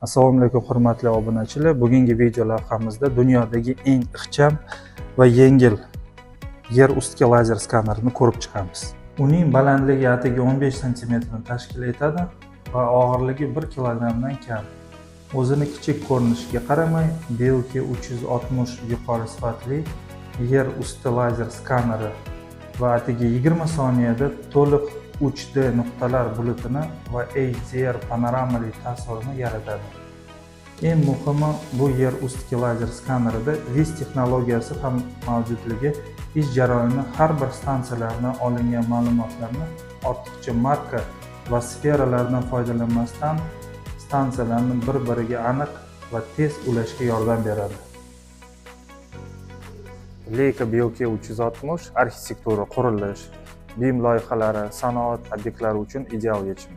Assalomu alaykum, hurmatli obunachilar. Bugungi video lavhamizda dunyodagi eng ixcham va yengil yer ustki lazer skanerini ko'rib chiqamiz. Uning balandligi atigi 15 santimetrni tashkil etadi va og'irligi 1 kilogrammdan kam. O'zini kichik ko'rinishiga qaramay, BLK 360 yuqori sifatli yer usti lazer skaneri va atigi 20 soniyada to'liq 3D nuqtalar bulutini va HDR panoramali tasvirini yaratadi. Eng muhimi, bu yer ustki lazer skanerida VIS texnologiyasi ham mavjudligi ish jarayonini har bir stansiyalardan olingan ma'lumotlarni ortiqcha marka va sferalardan foydalanmasdan stansiyalarni bir-biriga aniq va tez ulashga yordam beradi. Leica BLK 360 arxitektura, qurilish, BIM loyihalari, sanoat obyektlari uchun ideal yechim.